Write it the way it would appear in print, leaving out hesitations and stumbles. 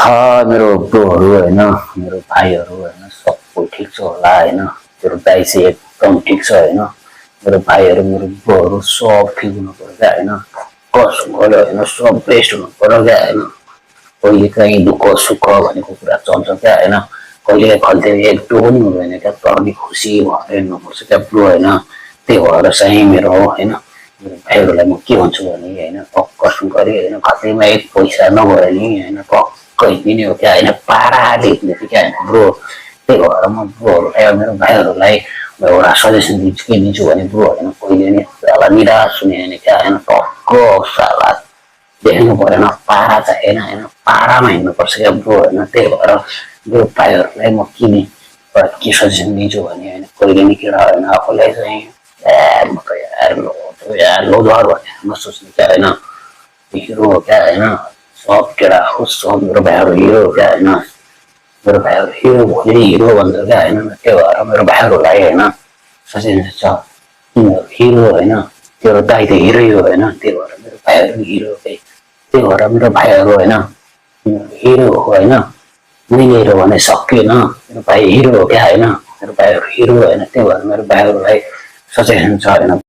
मेरो ब्रोहरू होइन मेरो भाइहरू होइन सबै ठिक छ होला होइन मेरो दाइ चाहिँ एकदम ठिक छ होइन मेरो भाइहरू मेरो ब्रोहरू सब ठिक हुनु पर्यो क्या होइन कसम गऱ्यो होइन सब बेस्ट हुनु पर्यो क्या होइन कहिले काहीँ दुःख सुख भनेको कुरा चल्छ क्या होइन कहिले खल्ते एक डो पनि हुँदैन क्या तर पनि खुसी भएर हिँड्नुपर्छ क्या ब्रो होइन त्यही भएर चाहिँ मेरो होइन मेरो भाइहरूलाई म के भन्छु भने होइन कसम गरी होइन कतैमा एक पैसा नगयो नि होइन पक्कै पनि हो क्या होइन पारा देख्ने थियो क्या होइन ब्रो त्यही भएर म ब्रोहरूलाई मेरो भाइहरूलाई म एउटा सजेसन दिन्छु के दिन्छु भने ब्रो होइन कहिले नि साला निराश हुने होइन क्या होइन टक्क साला देख्नु परेन पारा चाहिएन होइन पारामा हिँड्नुपर्छ क्या ब्रो होइन त्यही भएर मेरो भाइहरूलाई म के सजेसन दिन्छु भने होइन कहिले नि केटा होइन आफूलाई चाहिँ म त यार लोधर भनेर नसोच्ने क्या होइन हिरो हो क्या होइन सब केटा हो सब मेरो भाइहरू हिरो हो क्या होइन मेरो भाइहरू हिरो भोलि हिरो भन्छ क्या होइन त्यही भएर मेरो भाइहरूलाई होइन सजेसन छ तिमीहरू हिरो होइन तेरो दाइ त हिरो हो होइन त्यही भएर मेरो भाइहरू हिरो हो त्यही भएर मेरो भाइहरू होइन हिरो हो होइन मैले हिरो भने सकिएन मेरो भाइ हिरो हो क्या होइन मेरो भाइहरू हिरो होइन त्यही भएर मेरो भाइहरूलाई सजेसन छ होइन